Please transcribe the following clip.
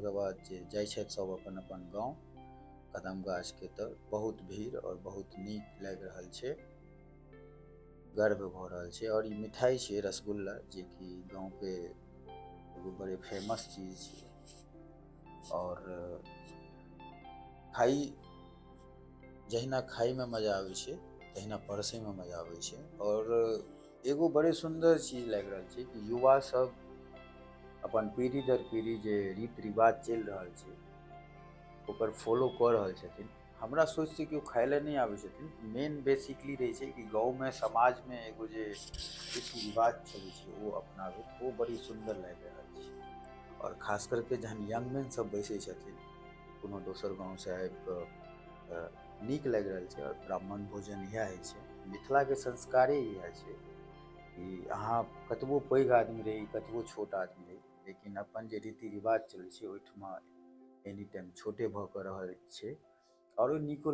ओकर बाद जे जाय छथि सब अपन अपन गांव कदम गाछ के तर बहुत भीड़ और बहुत नीक लाग रहल छै। गर्व भ रहल छै और ई मिठाई छै रसगुल्ला जे की गांव के एगो बड़े फेमस चीज छै और खाई जहिना खाई में मजा आवे छै तहिना परसे में मजा आवे छै और एगो बड़े सुंदर चीज लाग रहल छै कि युवा सब अपन पीढ़ी दर पीढ़ी जे रीति रिवाज चलि रहल छै ओकर फॉलो कऽ रहल छथिन। हमरा सोचसँ केओ खाय लए नहि आबै छथिन। मेन बेसिकली रहै छै कि गाँवमे समाजमे एगो जे रीति रिवाज चलै छै ओ अपनाबै, ओ बड़ी सुन्दर लागि रहल छै। आओर खास करके जहन यंग मैन सब बैसै छथिन कोनो दोसर गाँवसँ आबि कऽ तऽ नीक लागि रहल छै। आओर ब्राह्मण भोजन इएह होइ छै, मिथिलाके संस्कारे इएह छै कि अहाँ कतबो पैघ आदमी रही, कतबो छोट आदमी रही, लेकिन अपन जे रीति रिवाज चलै छै ओहिठमा एनी टाइम छोटे भऽ कऽ रहै छै आओर ओ नीको।